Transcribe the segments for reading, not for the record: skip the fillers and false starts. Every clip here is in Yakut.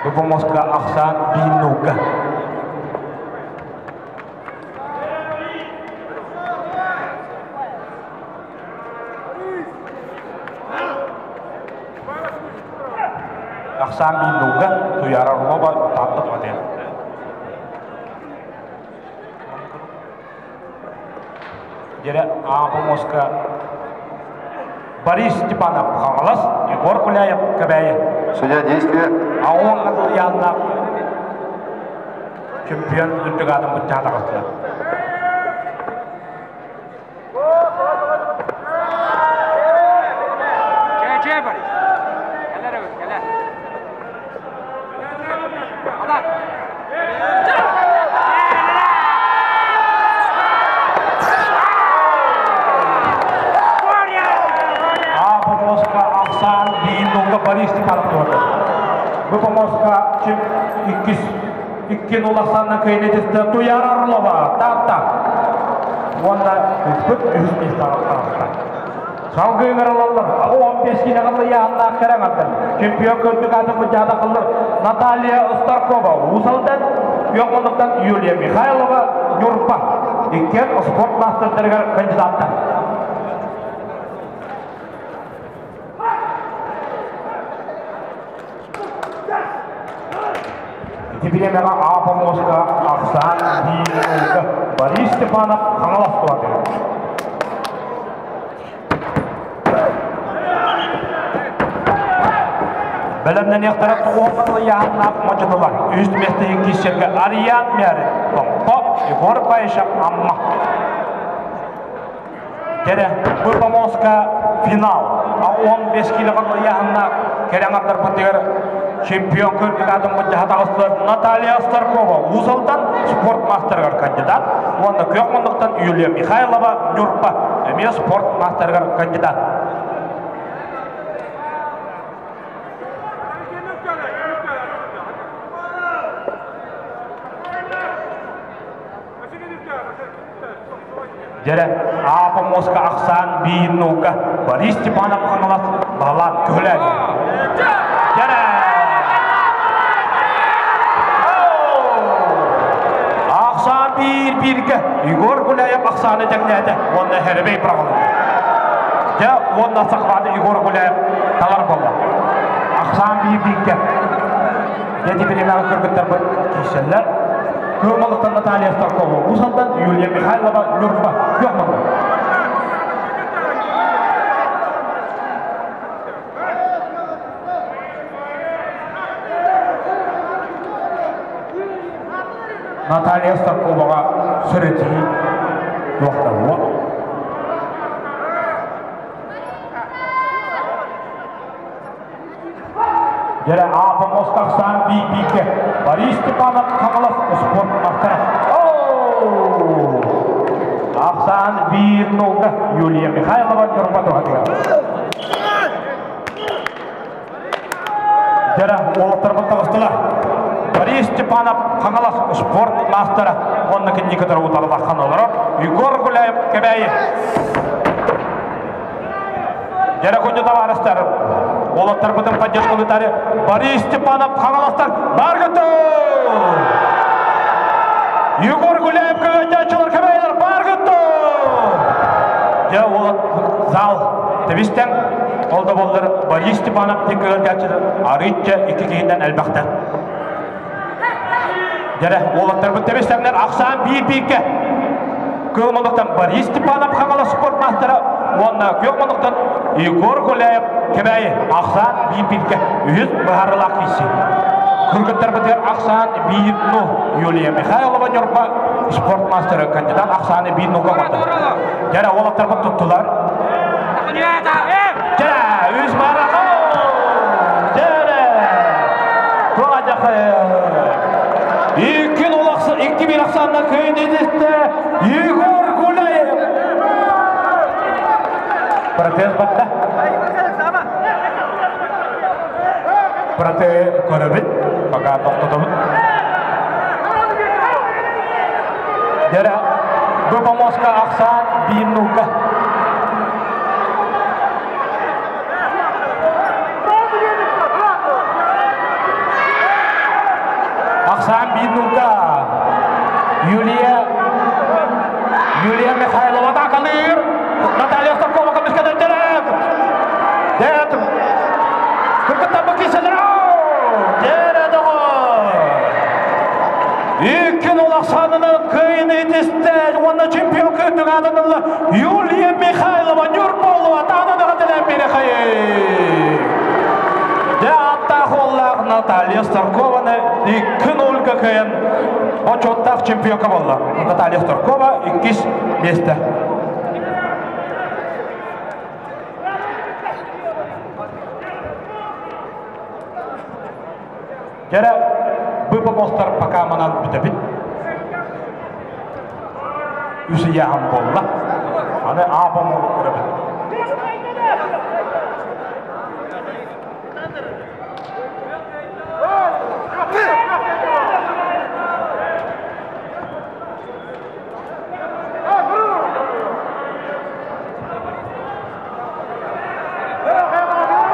Бу помоска ахсаан биир нуга. Ахсаан биир нуга Туйаара Орлова Таатта туһатыа. Дьэрэ Аапа Моска Борис Степанов Хаҥалас, Егор Гуляев Кэбээйи. Судья действия. Аон Атылыйааннаах чемпион үрдүк аатын быччаан таҕыстылар. Чэ, Борис. Кэлэр эбит, кэлэр. Адар. А помоска ахсаан биир нолга Борис Степанов туорда. Бу помоска чим иккис икки нол ахсаанна кыайнетисте Туяра Орлова Таатта уонна үспүт үһүс миэстэҕэ таҕыста. Салгыы ыҥырылаллар. 15 киилэҕэ ыйааһыннаах кэрэҥ аттар. Чемпион көрдүк атын быдьаата кыллар Наталья Старкова Уус-Алдан, Күөх Муннуктан Юлия Михайлова Ньурба. Иккиэн спорт маастардарыгар кандидаттар. Ити бириэмэҕэ Аапа муоста ахсаан биир ылга Борис Степанов Хаҥалас туһатыгар. Бэлэмнэниэхтэрэ тоҕуһун ыйааһыннаах модьутулар. Үс миэстэһин киирсэргэ Ариан Мярин, Томпо, Егор Баишев, Амма. Кэрэ, бу помоска финал. 15 килоҕа ыйааһыннаах кэрэ аҥардарбытыгар чемпион көрдүк аатын мунньаха таҕыстылар Наталья Старкова Уус Алдан спорт маастарыгар кандидат уонна күөх муннуктан Юлия Михайлова Ньурба эмиэ спорт маастарыгар кандидат. Дьэрэ, Аапа муоска ахсаан биир наука Борис Степанов Хаҥалас баһылаан көһүлээди. Дьэрэ! Ахсаан биир бииргэ Егор Гуляев ахсааны тэҥнээтэ уонна Хэрэмэй быраҕылынна. Дьэ, уонна сахалааны Егор Гуляев талар буолла. Ахсаан биир бииргэ. Дьэ, бириэмэҕэ кыргыттарбыт киирсэллэр. Кыамалыттан Наталья Старкова, Уус Алдан, Юлия Михайлова, Ньурба, Күөх Маңгыр. Наталья Старковаҕа сүрэтии туохтаһуо. Дьэрэ Аапа Мостахсан биир-бииргэ Борис Степанов Хаҥалас успуорт мастара. Ахсаан биир нолга Юлия Михайлова Ньурба туһатыгар. Дьэрэ уолаттарбыт таҕыстылар. Борис Степанов Хаҥалас спорт маастара уонна кинини кытары утарылахан олорор Егор Гуляев Кэбээйи. Дьэрэ күндү табаарыстар, уолаттарбытын поддержкалытары Борис Степанов Хаҥаластар баргыты! Егор Гуляев көгөйдөөччүлэр кэбэйэлэр баргыты! Дьэ, уолат зал тэбистэн, ол да буоллар Борис Степанов тик көгөйдөөччүлэр арыычча икки киһинэн элбэхтэр. Дьэрэ, уолаттарбыт тэбистэннэр ахсаан биир-бииргэ. Кыыл Мунуктан Борис Степанов Хаҥалас спорт маастара уонна Күөх Мунуктан Егор Гуляев Кэбээйи ахсаан биир-бииргэ үһүс быһаарыылаах киирсии. Кыргыттарбытыгар ахсаан биир ну Юлия Михайлова Ньурба спорт маастара кандидат ахсааны биир нуга оҥордо. Дьэрэ, уолаттарбыт туттулар. Дьэрэ, үс бараха! Дьэрэ! Икки bir ахсаанна кыайын Егор Гуляев. Протест батта. Протест көрөбүт. Пока тоқтотобут. Дьэрэ, бу помоска ахсаан биир нука. Ахсаан биир Юлия Юлия Михайлова атаакалыыр. Наталья Остапкова көмүскэтэр дьэрек. Дет. Кыргыттар бу киселер. Дьэрэ доҕор. Икки нол ахсаанынан кыайыны итистэ уонна чемпион кыттык аатанылла Юлия Михайлова Нюрболова таанан эҕэрдэлээн биэрэхэйи. Дьэ ааттаах уоллаах Наталья Старкованы 2-0 кыайан бочуоттаах чемпионка буолла. Наталья Старкова иккис миэстэ. Дьэрэ быпомостар пока манан бүтэбит. Үс ыйааһын буолла. Аны аапам көрөбүт.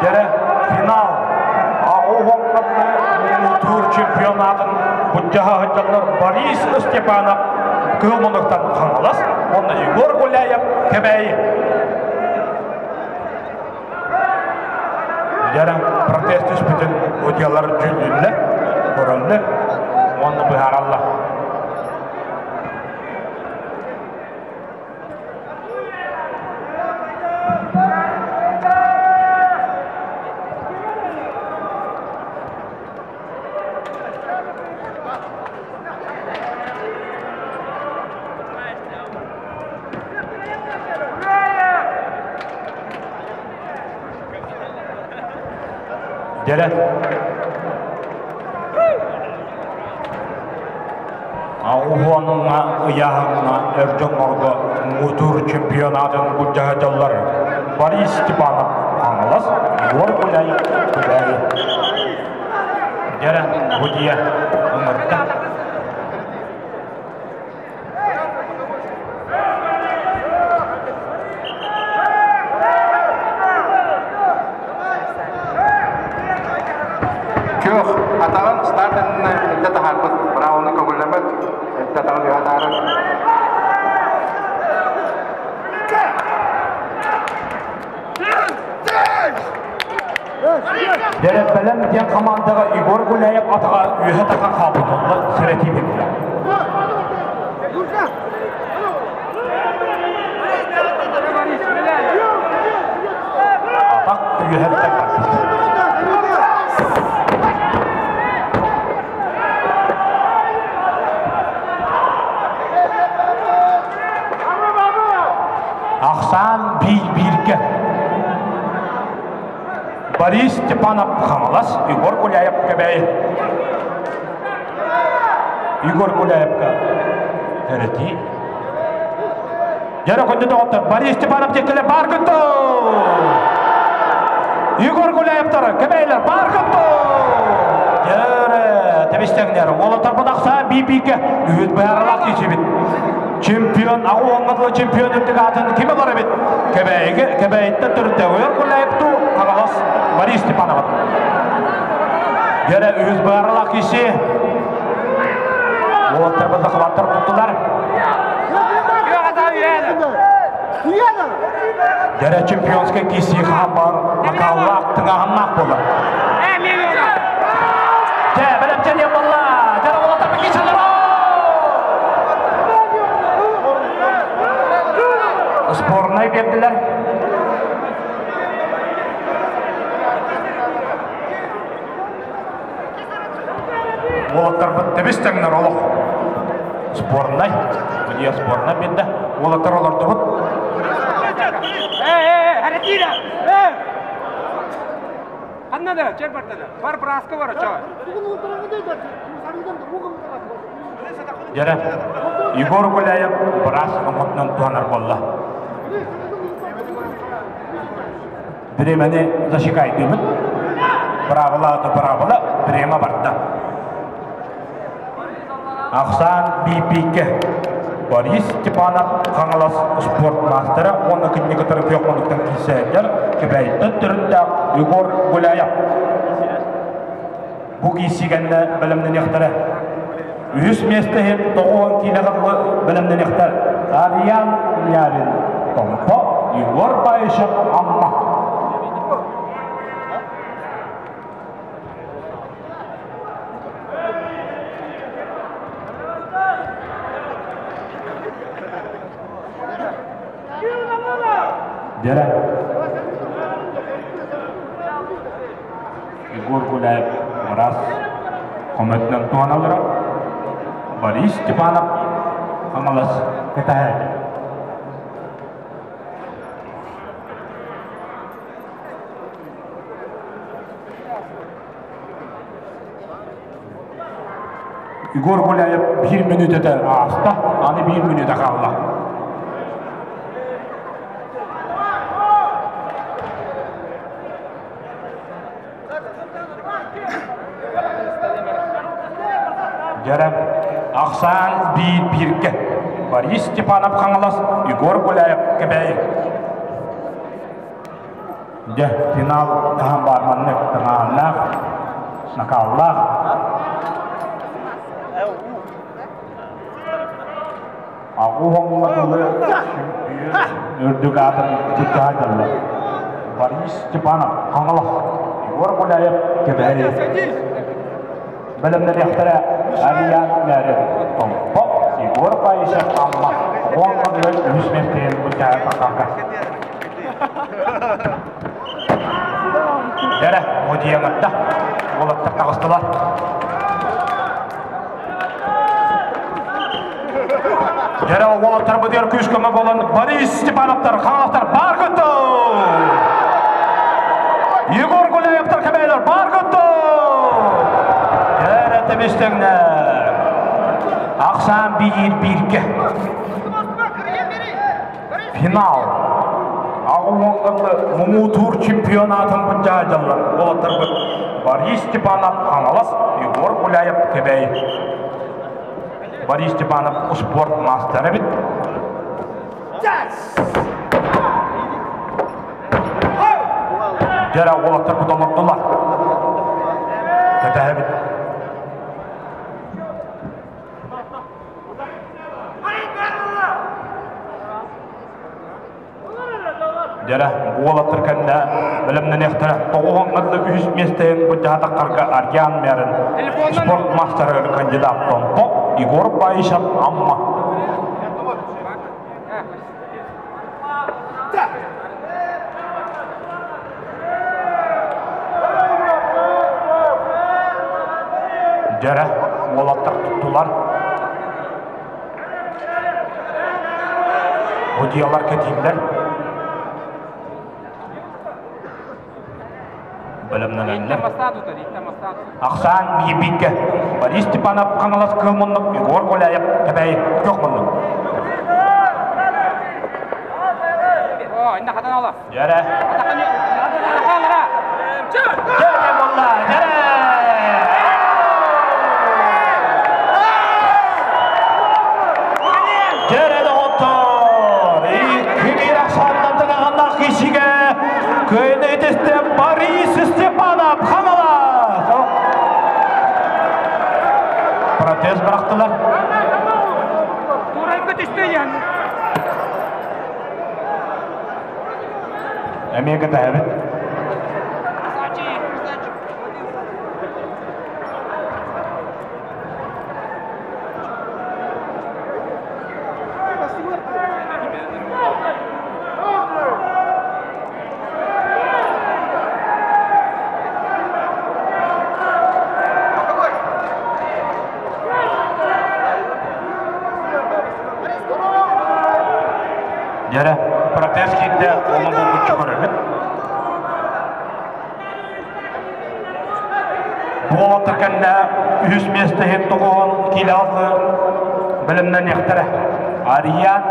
Дьэрэ финал Муҥутуур чемпионатын былдьаһа сылдьаллар Борис Степанов Кыһыл Муннуктан Хаҥалас уонна Егор Гуляев Кэбээйи. Дьэрэ протест түспүтүн судьялар дьүүллүүллэр, көрөллөр уонна быһаараллар. Дьэрэ. Уһуонуҥҥа ыйааһыҥҥа эр дьоннорго муҥутуур чемпионатын былдьаһыталлар Борис Степанов Хаҥалас, Егор Гуляев Күбээйи. Дьэрэ Будья ыҥырда. Күөх атаҕын старт иннинэ эрдэ таһаарбыт браунны көҥүллэммэт эрдэ атаҕын үөһэ таһаарар. Дэрэ бэлэм диэн хамаандаҕа Егор Гуляев атаҕа үөһэ тахан хаалбыт онно сэрэтии биэрдилэр. Атах үөһэ барбыт. Ахсаан биир-бииргэ. Борис Степанов Хаҥалас, Егор Гуляев Кэбээйи. Егор Гуляевка эрэтии. Дьэрэ көндө доҕоттор, Борис Степанов диэккэлэ баар көттө! Егор Гуляевтар, Кэбээйлэр баар көттө! Дьэрэ, тэбистэҥнэр, уолаттарбыт ахсаан биир-бииргэ үһүт быһааралаах киирсибит. Чемпион, аҕа уоҥҥа дылы чемпион үрдүк аатын ким ылар эбит? Кэбээйигэ, Кэбээйиттэн төрүттээх Егор Гуляев туу, Хаҥалас Борис Степанов. Дьэрэ үһүс быһааралаах киирсии. Уолаттарбыт захваттар туттулар. Дьэрэ чемпионскай киирсии хаһан баар макааллаах, тыҥааһыннаах буолар. Дьэ, бэлэмчэ диэн буолла. Дьэрэ уолаттарбыт киирсэллэр. Спорнай биэрдилэр. Уолаттарбыт тэбис тэҥнэр олох спорнай. Судья спорнай биэрдэ. Уолаттар олордубут. Э, э, Ханна да, чер барда да. Бар браска бар, чо. Дьэрэ, Егор Гуляев быраас оҥотунан туһанар буолла. Бириэмэни засекайдыыбыт. Быраабыла да быраабыла, бириэмэ барда. Ахсаан биипииккэ Борис Степанов Хаҥалас спорт маастара уонна кинини кытары күөх муннуктан киирсээччилэр Кэбээйиттэн төрүттээх Егор Гуляев. Бу киирсии кэннэ бэлэмнэниэхтэрэ. Үһүс миэстэ иһин 90 киилэҕэ бэлэмнэниэхтэр Ариан Мярин, Томпо, Егор Баишев, Амма. Дьэрэ. Егор Гуляев Мырас көмөтүнэн туһаналлара. Борис Степанов Хаҥалас кэтэһээччи. Егор Гуляев биир мүнүүтэтэ ааста, аны биир мүнүүтэ хаалла. Дьэрэ, ахсаан биир бииргэ. Борис Степанов Хаҥалас, Егор Гуляев Кэбээйи. Дьэ, финал хаһан баар маннык тыҥааһыннаах, накааллаах. Аҕуһоҥҥо дылы үрдүк аатын тутаһа Борис Степанов, Хаҥалас, Егор Гуляев, Кэбээйи. Бэлэмнэниэхтэрэ Ариан Мярин, Томпо, Егор Баишев, Амма, уонна үһүс миэстэйин бутаһа тахсарга. Дэрэ, мудьуйаҥытта, уолаттар таҕыстылар. Дэрэ, уолаттарбытыгар күүс-көмө буолан Борис Степановтар, Хаҥаластар баар көттө! Егор Гуляевтар кэбээлэр баар көттө! Дэрэ тэбистеңнэр. Ахсаан биир бииргэ. Финал. Аҕуҥҥаллы муҥутуур чемпионатын былдьаһаллар уолаттарбыт Борис Степанов Хаҥалас, Егор Гуляев Кэбээйи. Борис Степанов спорт маастара эбит. Дьэрэ уолаттарбыт олордулар. Кэтэһэбит. Дьэрэ, уолаттар кэннэ бэлэмнэниэхтэрэ. Тоҕуһуҥҥа үһүс миэстэһин былдьаһатахтарга Арьян Мярин, спорт маастарыгар кандидат Томпо, Егор Баишев, Амма. Дьэрэ, уолаттар туттулар. Судьялар кэтииллэр. Бэлэмнэнэллэр. Ахсаан биир Борис Степанов Хаҥалас кыыл муннук, Егор Гуляев Кэбээйи күөх муннук. Дьэрэ. Дьэрэ буолла, дьэрэ! Дьэрэ доҕоттор! Икки ахсааннан аҕаллаах киһигэ кыайыны итистэ Борис Степанов Хаҥалас! Протест бырахтылар. Турайга түстэ Эмиэ кэтэһэбит. Дьэрэ, протез киирдэ, ону булгуччу көрөбүт. Буолаттар кэннэ үһүс миэстэ иһин тоҕуһун киилэ алты бэлэмнэниэхтэрэ. Ариан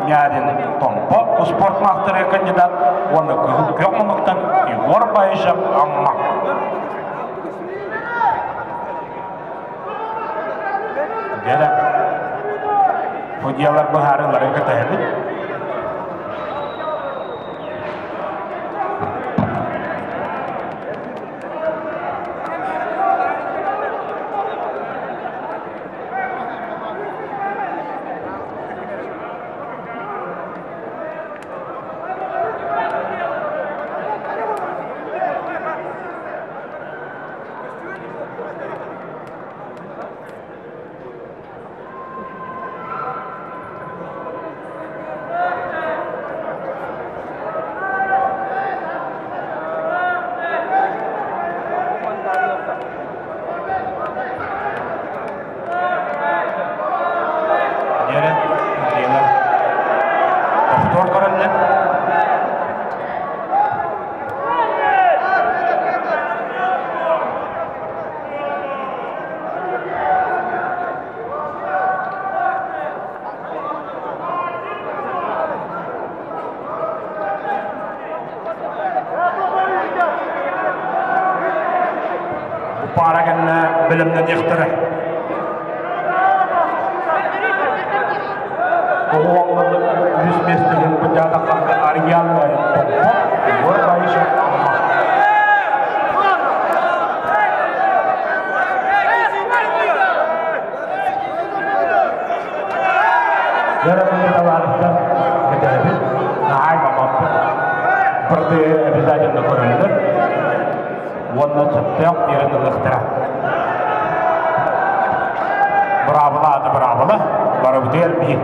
Мярин Томпо спорт маастарыгар кандидат уонна кыһыл күөх муннуктан Егор Баишев Амма. Дьэрэ, судьялар быһаарыыларын кэтэһэбит. бэлэмнэниэхтэрэ. Үс миэстэлэр быдьаатахха Арыйаан Егор Баишев Амма. Дорогие товарищи, кэтэһэбит, наһаа мамаппыт. Бырды обязательно көрөллөр. Уонна сөптөөх миэрин ылыахтара. Быраабыла аты быраабыла, барыбытыгар биир.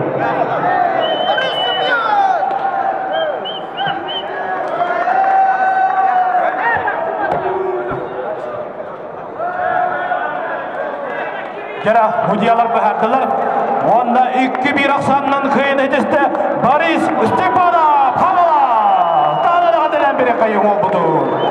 Дьара судьялар быһаардылар. Уонна 2-1 ахсаанынан кыайан этистэ Борис Степанов Хамала! Таанара хатылан бири кайын болбуту.